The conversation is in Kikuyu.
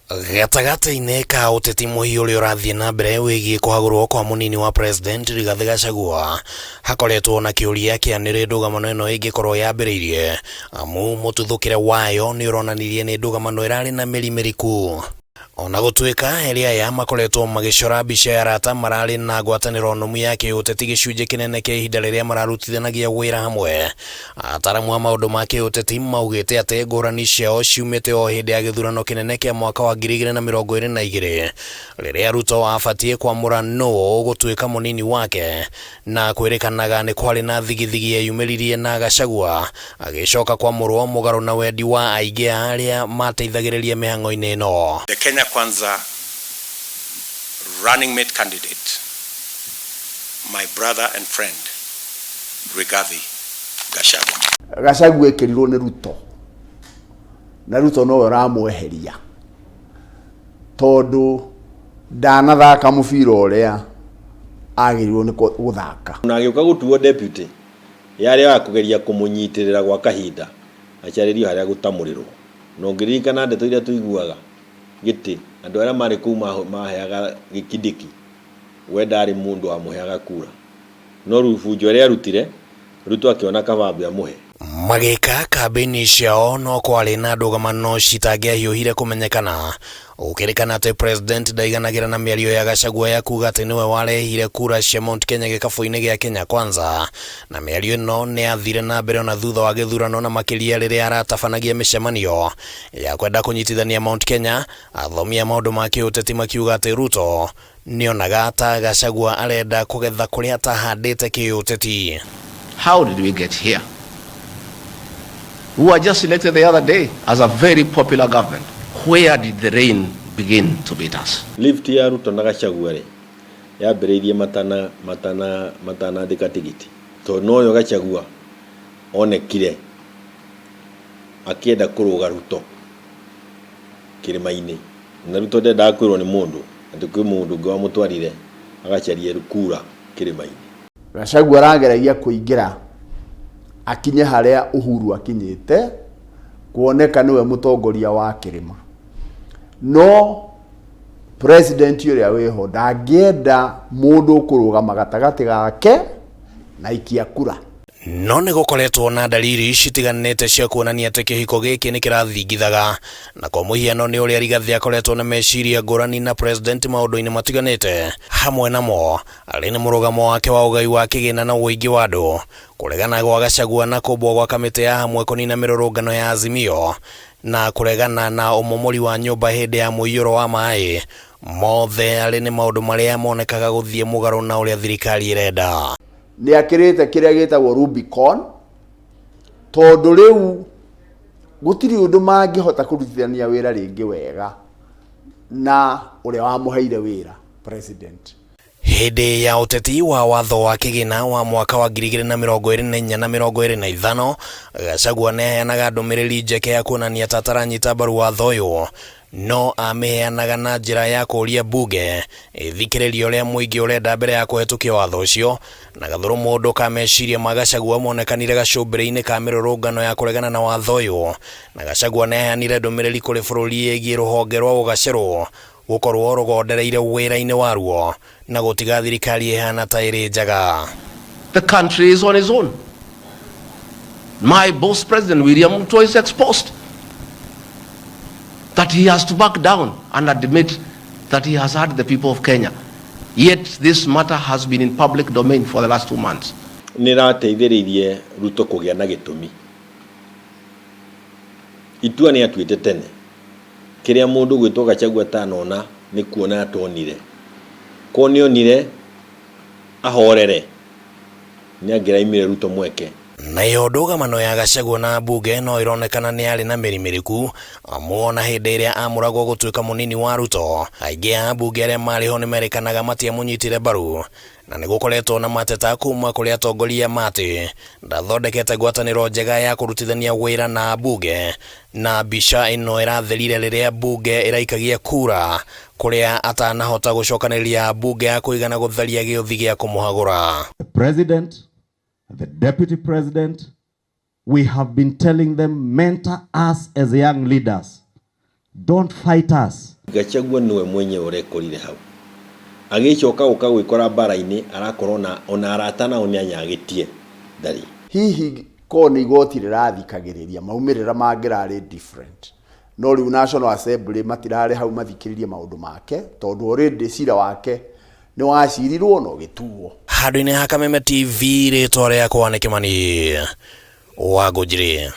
Gatagatĩ-inĩ ka ũteti mũhiũ ũrĩa ũrathiĩ na mbere wĩgiĩ kũhagũrwo kwa mũnini wa President Rigathĩ Gachagua, hakoretwo na kĩũria kĩa nĩrĩ ndũgamano ĩno ĩngĩkorwo yambĩrĩirie, amu mũtuthũkĩre wayo nĩ ũronanirie nĩ ndũgamano ĩrarĩ na mĩri mĩriku. Ona gũtuĩka erĩ aya makoretwo magĩcora mbica ya arata mararĩ na ngwatanĩro nũmu ya kĩũteti gĩcunjĩ kĩnene kĩa ihinda rĩrĩa mararutithanagia wĩra hamwe, Ataaramu a maũndũ ma kĩũteti maugĩte atĩ ngũrani ciao ciumĩte o hĩndĩ ya gĩthurano kĩnene kĩa mwaka wa 2022 rĩrĩa Ruto abatiĩ kwamũra nũũ ũgũtuĩka mũnini wake, na kwĩrĩkanaga nĩ kwarĩ na thigithigi yeyumĩririe na Gachagua agĩcoka kwamũrwo mũgarũ na wendi wa aingĩ a arĩa mateithagĩrĩria mĩhang'o-inĩ ĩno. The Kenya Kwanza running mate candidate, my brother and friend, Rigathi Gachagua. Gachagua ekĩrirwo nĩ Ruto na Ruto nowe ũramweheria tondũ ndanathaka mũbira ũrĩa agĩrĩirwo nĩ gũthaka. Na agĩũka gũtuo deputy yarĩ ya kũgeria kũmũnyitĩrĩra gwa kahinda acarĩrio harĩa gũtamũrĩrwo. Na ũngĩririkana ndeto iria tũiguaga gĩtĩ andũ arĩa marĩ kũu maheaga Kindiki we ndarĩ mũndũ wamũheaga kura. No rubunjo ĩrĩa arutire, Ruto akĩona kaba ambe amũhe. Magĩka kambĩini ciao no kwarĩ na ndũgamano citangĩahiũhire kũmenyekana. Gũkĩrĩkana atĩ President ndaiganagĩra na mĩario ya Gachagua ya kuga atĩ nĩwe warehire kura cia Mount Kenya gĩkabũ-inĩ gĩa Kenya Kwanza. Na mĩario ĩno nĩ yathire na mbere ona thutha wa gĩthurano na makĩria rĩrĩa aratabanagia mĩcemanio ya kwenda kũnyitithania Mount Kenya. Athomi a maũndũ ma kĩũteti makiuga atĩ Ruto Nĩonaga ta Gachagua arenda kũgetha kũrĩa atahandĩte kĩũteti. How did we get here? We were just elected the other day as a very popular government. Where did the rain begin to beat us? Lift ya Ruto na Gachagua rĩ, yambĩrĩirie matana matana matanandĩka tigiti. Tondũ noyo Gachagua onekire akĩenda kũrũga Ruto kĩrĩma-inĩ. Na Ruto ndendaga kwĩrwo nĩ mũndũ atĩ kwĩ mũndũ ũngĩ wamũtwarire agacarie kura kĩrĩma-inĩ. Gachagua arageragia kũingĩra akinye harĩa Uhuru akinyĩte kuoneka nĩwe mũtongoria wa kĩrĩma. No president ũrĩa wĩho ndangĩenda mũndũ ũkũrũgama gatagatĩ gake na aikia kura. No nĩ gũkoretwo na ndariri citiganĩte cia kuonania atĩ kĩhiko gĩkĩ nĩ kĩrathingithaga, na kwa mũhiano nĩ ũrĩa Rigathĩ akoretwo na meciria ngũrani na President maũndũ-inĩ matiganĩte, hamwe namo arĩ nĩ mũrũgamo wake wa ũgai wa kĩgĩna na ũingĩ wa andũ, kũregana gwa Gachagua na kũmbwo gwa kamĩtĩ ya hamwe kũnina mĩrũrũngano ya Azimio, na kũregana na ũmomori wa nyũmba hĩndĩ ya mũiyũro wa maĩ, mothe arĩ nĩ maũndũ marĩa monekaga gũthiĩ mũgarũ na ũrĩa thirikari ĩrenda. Nĩ akĩrĩte kĩrĩa gĩtagwo Rubicon, tondũ rĩu gũtirĩ ũndũ mangĩhota kũrutithania wĩra rĩngĩ wega na ũrĩa wamũheire wĩra president. Hĩndĩ ya ũteti wa watho wa kĩgĩna wa mwaka wa 2024 na 25, Gachagua nĩaheanaga ndũmĩrĩri njeke ya kuonania ta ataranyita mbaru watho ũyũ, no amĩheanaga na njĩra ya kũũria mbunge ĩthikĩrĩrie ũrĩa mũingĩ ũrenda mbere ya kũhetũkia watho ũcio, na gathũrũ mũndũ ka meciria ma Gachagua monekanire gacũmbĩrĩ-inĩ ka mĩrũrũngano ya kũregana na watho ũyũ, na Gachagua nĩaheanire ndũmĩrĩri kũrĩ bũrũri ĩgiĩ rũhonge rwa ũgacerũ gũkorwo rũgondereire wĩra-inĩ waruo na gũtiga thirikari ĩhana ta ĩrĩ njaga. The country is on its own. My boss President William Ruto is exposed that he has to back down and admit that he has had the people of Kenya. Yet this matter has been in public domain for the last 2 months. Nĩ ĩrateithĩrĩirie Ruto kũgĩa na gĩtũmi. Itua nĩ atuĩte tene. Kĩrĩa mũndũ ũgwĩtwo Gachagua atanona nĩ kuona atonire. Korwo nĩ onire ahorere nĩ angĩraimire Ruto mweke. Nayo ndũgamano ya Gachagua na mbunge no ĩronekana nĩ yarĩ na mĩri mĩriku, amu ona hĩndĩ ĩrĩa amũragwo gũtuĩka mũnini wa Ruto, aingĩ a ambunge arĩa marĩ ho nĩmerĩkanaga matiamũnyitire mbaru, na nĩ gũkoretwo na mateta kuma kũrĩ atongoria ma atĩ ndathondekete ngwatanĩro njega ya kũrutithania wĩra na ambunge, na mbica ĩno ĩratherire rĩrĩa mbunge ĩraikagia kura kũrĩa atanahota gũcokanĩrĩria ambunge a kũigana gũtharia gĩũthi gĩa kũmũhagũra. The president, the deputy president, we have been telling them, mentor us as young leaders. Don't fight us. Gachagua nĩwe mwenyewe ũrekorire hau agĩcoka gũka gwĩkora mbara-inĩ arakorwo na ona arata nao nĩ anyagĩtie ndarĩ. Hihi korwo nĩ igoti rĩrathikagĩrĩria maumĩrĩra mangĩrarĩ different, no rĩu National Assembly matirarĩ hau mathikĩrĩrie maũndũ make tondũ already cira wake nĩ wacirirwo na ũgĩtuo. Handũ-inĩ ha Kameme TV, rĩtwa rĩakwa nĩ Kĩmani wa Ngũnjiri.